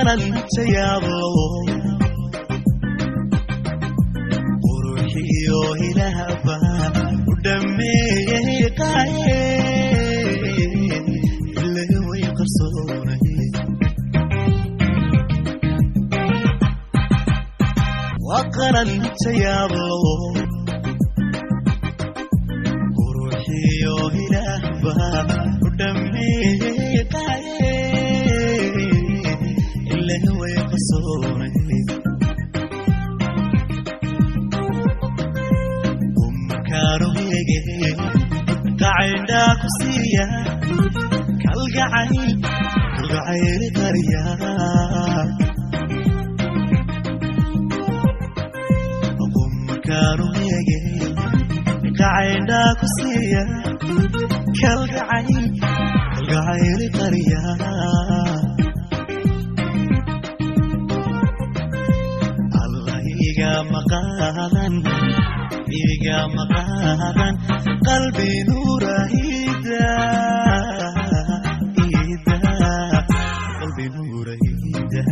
Qalantayaablo quruxiyo ilaahba u dhammeeyey qaaye ilaa way qarsoonay. Waa qalantayaablo quruxiyo ilaahba u dhammeeyey qaaye ilaa way qarsoonay. Umarkaanu hege qacindhaa ku siiya kalgacayl kalgacayl qarya. Umarkaanu hege qacindhaa ku siiya kalgacayl kalgacayl qarya. Allah iga maqaadan, iga maqaadan qalbi nuura ida ida, qalbi nuura ida.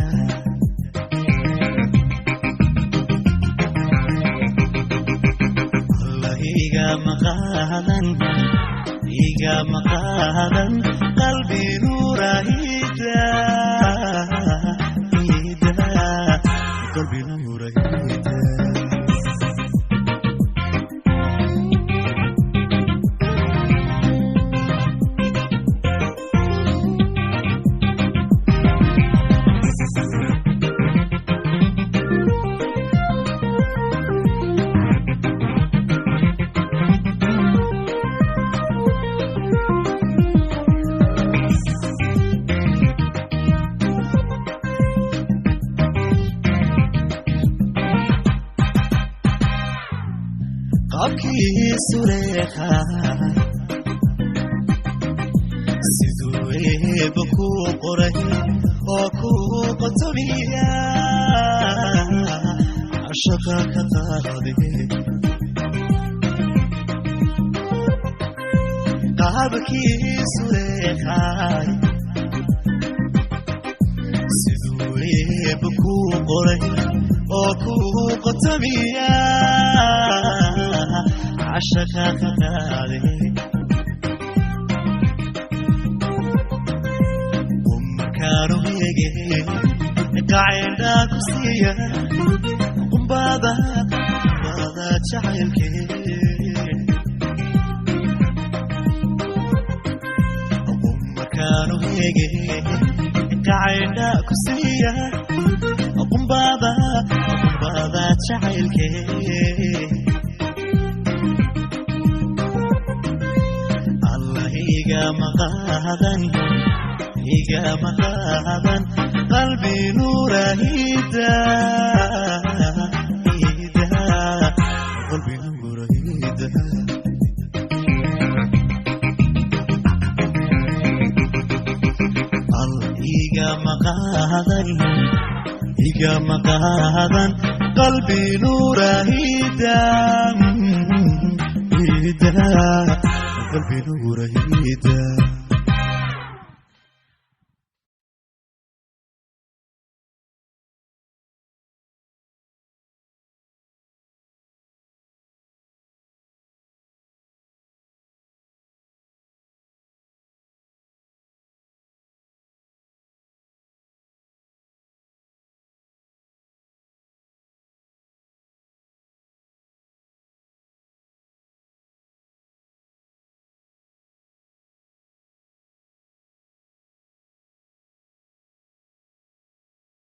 Allah iga maqaadan, iga maqaadan qalbi nuura ida ida, qalbi nuura ida. Qabkii suleekha siduu eeba kuu qoray oo kuu qotomiya cashaqa ka qaade. Qaabkii suleekhay siduu eeba kuu qoray oo kuu qotomiya cashaqa ka qaade. Umarkaanu hege qacindhaa ku siiya qumbada qumbada jacaylkee. Umarkaanu hege qacindhaa ku siiya qumbada qumbada jacaylkee. Allah iga maqaadan, iga maqaadan qalbi nuura ida ida, qalbi nuura ida. Allah iga maqaadan, iga maqaadan qalbi nuura ida ida, qalbi nuura ida.